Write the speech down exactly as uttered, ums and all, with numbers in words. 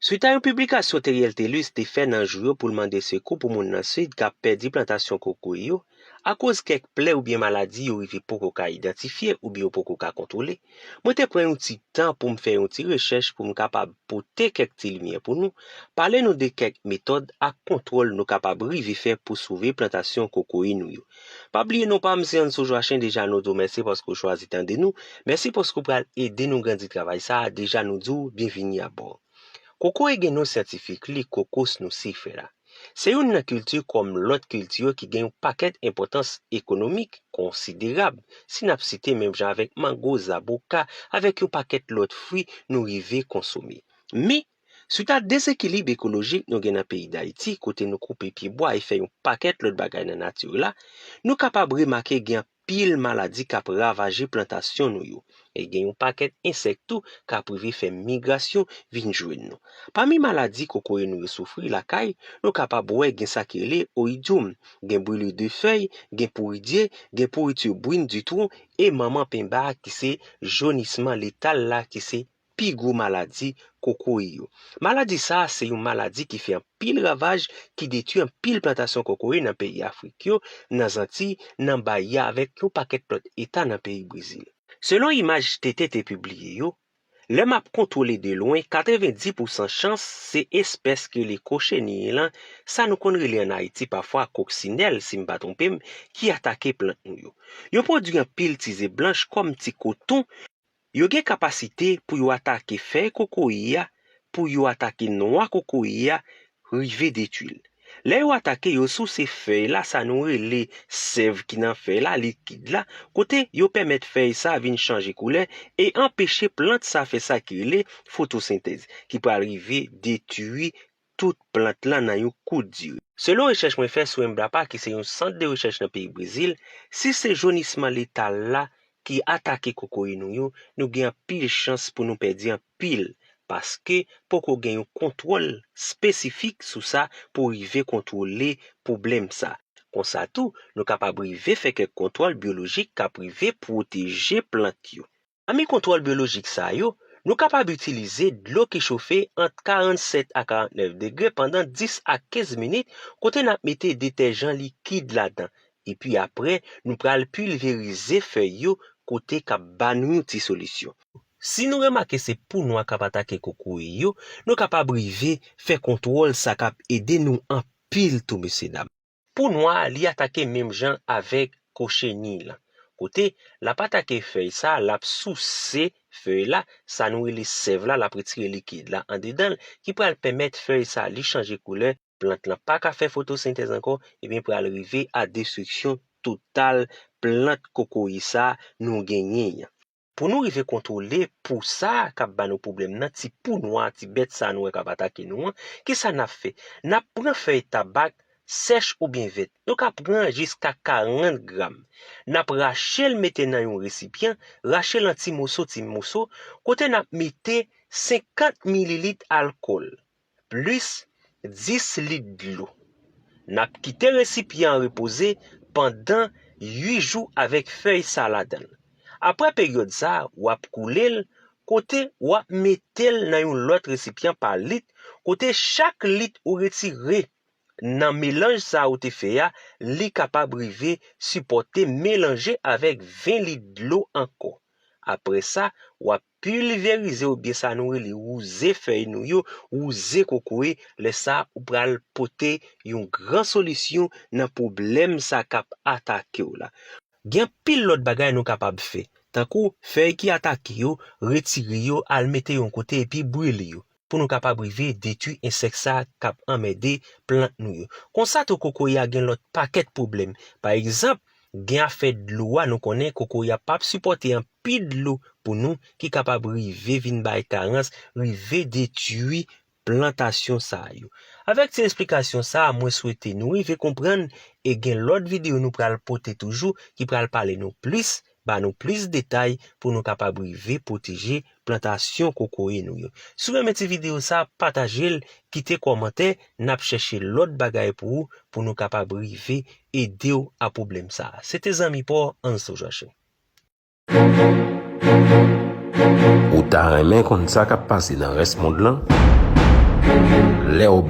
Swit a yon piblikasyon Teriel Thelus te fè nan jou yo pou l mande sekou pou moun nan Sid k ap pèdi plantasyon kokoye yo, akoz kèk plè oubyen maladi yo rive poko ka idantifye oubyen yo poko ka kontwole, mwen te pran yon ti tan pou m fè yon ti rechèch pou m kapab pote kèk ti limyè pou nou, pale nou de kèk metòd ak kontwòl nou kapab rive fè pou sove plantasyon kokoye nou yo. Pa bliye non pa m se Anso Joachin, deja nou di w mèsi paske w chwazi tande nou, mèsi paske w pral ede nou grandi travay sa a, deja nou di w byenvini abò. Kokoye gen non syantifik li Cocos nucifera. Se youn nan kilti kòm lòt kilti yo ki gen yon pakèt enpòtans ekonomik konsiderab, si n ap site menm jan avèk mango, zaboka, avèk yon pakèt lòt fwi nou rive konsome. Men, swit a dezekilib ekolojik nou gen nan peyi Dayiti, kote nou koupe pyebwa e fè yon pakèt lòt bagay nan nati la, nou kapab remake gen anpil maladi k ap ravaje plantasyon nou yo. E gen yon pakèt ensèk tou k ap rive fè migrasyon vin jwenn nou. Pami maladi kokoye nou yo soufri lakay, nou kapab wè gen sa ki rele oidium, gen brûlure de feuilles, gen pouridi, gen pourriture brune du tronc e manman penba ki se jonisman letal la ki se pi gwo maladi kokoye yo. Maladi sa a se yon maladi ki fè anpil ravaj, ki detwi anpil plantasyon kokoye nan peyi Afrik yo, nan Zantiy, nan Bayi a avèk yon pakèt lòt eta nan peyi Brezil. Selon imaj T T te pibliye yo, lè m ap kontwole de lwen, katrevendis pousan chans se espès ki rele kocheniy lan, sa nou konn rele ann Ayiti pafwa koksinèl, si m pa twonpe m, ki atake plant nou yo. Yo pwodui anpil ti ze blanch kòm ti koton. Yo gen kapasite pou yo atake fèy kokoye a, pou yo atake nwa kokoye a, rive detwi l. Lè yo atake yo, sou se fèy la, sa nou rele sèv ki nan fèy la, likid la, kote yo pèmèt fèy sa vin chanje koulè e anpeche plant sa fè sa ki rele fotosentèz, ki pral rive detwi tout plant lan nan yon kout dire. Selon rechèch mwen fè sou Embrapa, ki se yon sant de rechèch nan peyi Brezil, si se jonisman letal la ki atake kokoye nou yo, nou gen anpil chans pou nou pèdi anpil, paske poko gen yon kontwòl espesifik sou sa pou rive kontwole pwoblèm sa. Konsa tou, nou kapab rive fè kèk kontwòl byolojik k ap rive pwoteje plant yo. Pami kontwòl byolojik sa yo, nou kapab itilize dlo ki chofe ant karannsèt a karantnèf degre pandan dis a kenz minit, kote n ap mete detèjan likid ladan. Epi apre, nou pral pilverize fèy yo kote k ap ba nou yon ti solisyon. Si nou remake se pou nwa k ap atake kokoye yo, nou kapab rive fè kontwòl sa k ap ede nou anpil tou, mesyedam. Pou nwa a, li atake menm jan avèk kocheniy lan. Kote l ap atake fèy sa, l ap souse fèy la, sa nou rele sèv la, l ap retire likid la andedan l, ki pral pèmèt fèy sa li chanje koulè, plant lan pa ka fè fotosentèz ankò, ebyen pral rive a destriksyon total plant kokoye sa nou genyen an. Pou nou rive kontwole pou sa k ap ba nou pwoblèm nan, ti pou nwa, ti bèt sa nou wè k ap atake nou an, kisa n ap fè? N ap pran fèy tabak sèch oubyen vèt. Nou ka pran jiska karant gram. N ap rache l mete nan yon resipyan, rache l an ti moso, ti moso, kote n ap mete senkant mililit alkòl, plis dis lit dlo. N ap kite resipyan an repoze pandan uit jou avèk fèy sa ladan l. Apre peryòd sa, w ap koule l, kote w ap mete l nan yon lòt resipyan pa lit, kote chak lit ou retire nan melanj sa ou te fè a, li kapab rive sipòte melanje avèk ven lit dlo ankò. Apre sa, w ap pilverize oubyen sa nou rele wouze fèy nou yo, wouze kokoye, lè sa ou pral pote yon gran solisyon nan pwoblèm sa k ap atake w la. Gen anpil lòt bagay nou kapab fè, tankou fèy ki atake yo, retire yo, al mete yon kote epi brile yo, pou nou kapab rive detwi ensèk sa k ap anmède plant nou yo. Konsa tou kokoye a gen lòt pakèt pwoblèm. Pa egzanp, gen afè dlo a, nou konnen kokoye a p ap sipòte anpil dlo pou nou ki kapab rive vin bay karans, rive detwi plantasyon sa yo. Avèk ti esplikasyon sa a, mwen swete nou rive konprann e gen lòt videyo nou pral pote toujou ki pral pale nou plis, ba nou plis detay pou nou kapab rive pwoteje plantasyon kokoye nou yo. Si w renmen ti videyo sa, pataje l, kite kòmantè, n ap chèche lòt bagay pou ou, pou nou kapab rive ede w a pwoblèm sa a. Se te zanmi pa w, Anso Joachim. Ou ta renmen konn sa k ap pase nan rès mond lan? lè w